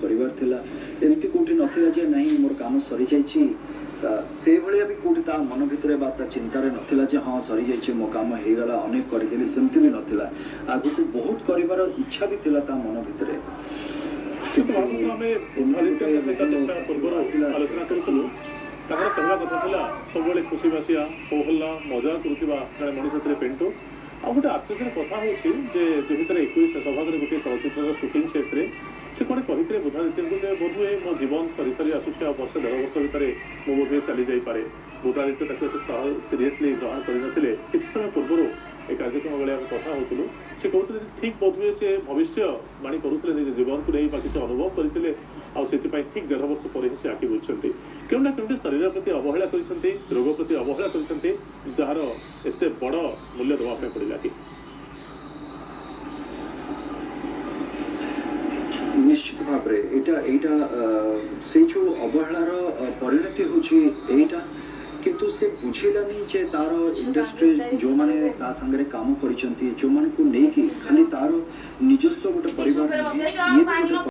କରିବାର ଥିଲା। ଏମିତି କୋଉଠି ନଥିଲା ଯେ ନାହିଁ, ମୋର କାମ ସରିଯାଇଛି। ସେଇଭଳିଆ ବି କୋଉଠି ତା ମନ ଭିତରେ ବା ତା ଚିନ୍ତାରେ ନଥିଲା ଯେ ହଁ, ସରିଯାଇଛି, ମୋ କାମ ହେଇଗଲା, ଅନେକ କରିଥିଲି, ସେମିତି ବି ନଥିଲା। ଆଗକୁ ବହୁତ କରିବାର ଇଚ୍ଛା ବି ଥିଲା ତା ମନ ଭିତରେ। କିନ୍ତୁ ମହାପାତ୍ର, ଆମେ ଏମିତି ଗୋଟେ ବୁଦ୍ଧାଦିତ୍ୟଙ୍କ ସହିତ ରୋଗ କିଛି ସମୟ ପୂର୍ବରୁ ଆସିଲା ଆଲୋଚନା କରୁଥିଲୁ। ତାଙ୍କର କହିବା କଥା ଥିଲା, ସବୁବେଳେ ଖୁସି ବାସିଆ, ହୋହଲ୍ଲା ମଜା କରୁଥିବା ଜଣେ ମଣିଷ ଥିଲେ ପିଣ୍ଟୁ। ଆଉ ଗୋଟେ ଆଶ୍ଚର୍ଯ୍ୟର କଥା ହେଉଛି ଯେ 2021 ଶେଷ ଭାଗରେ ଗୋଟିଏ ଚଳଚ୍ଚିତ୍ରର ସୁଟିଂ ସେଟ୍ରେ ସେ କୁଆଡ଼େ କହିଥିଲେ ବୁଦ୍ଧାଦିତ୍ୟଙ୍କୁ ଯେ ବୋଧହୁଏ ମୋ ଜୀବନ ସରି ସରି ଆସୁଛି, ଆଉ ବର୍ଷେ ଦେଢ଼ ବର୍ଷ ଭିତରେ ମୁଁ ବୋଧହୁଏ ଚାଲି ଯାଇପାରେ। ବୁଦ୍ଧାଦିତ୍ୟ ତାକୁ ଏତେ ସିରିୟସଲି ଗ୍ରହଣ କରିନଥିଲେ। କିଛି ସମୟ ପୂର୍ବରୁ ଏ କାର୍ଯ୍ୟକ୍ରମ ବେଳେ ଆମେ କଥା ହେଉଥିଲୁ, ସେ କହୁଥିଲେ ଯେ ଠିକ୍ ବୋଧହୁଏ ସେ ଭବିଷ୍ୟବାଣୀ କରୁଥିଲେ ନିଜ ଜୀବନକୁ ନେଇ ବା କିଛି ଅନୁଭବ କରିଥିଲେ, ଆଉ ସେଥିପାଇଁ ଠିକ୍ ଦେଢ଼ ବର୍ଷ ପରେ ହିଁ ସେ ଆଖି ବୁଜିଛନ୍ତି। କେଉଁ ନା କେଉଁଠି ଶରୀର ପ୍ରତି ଅବହେଳା କରିଛନ୍ତି, ରୋଗ ପ୍ରତି ଅବହେଳା କରିଛନ୍ତି, ଯାହାର ଏତେ ବଡ଼ ମୂଲ୍ୟ ଦେବା ପାଇଁ ପଡ଼ିଲା କି? ନିଶ୍ଚିତ ଭାବରେ ଏଇଟା ସେଇ ଯୋଉ ଅବହେଳାର ପରିଣତି ହେଉଛି ଏଇଟା। କିନ୍ତୁ ସେ ବୁଝିଲାନି ଯେ ତାର ଇଣ୍ଡଷ୍ଟ୍ରି ଯେଉଁମାନେ ତା ସାଙ୍ଗରେ କାମ କରିଛନ୍ତି, ଯେଉଁମାନଙ୍କୁ ନେଇକି ଖାଲି ତାର ନିଜସ୍ୱ ଗୋଟେ ପରିବାର ନୁହେଁ, ଇଏ ବି ଗୋଟେ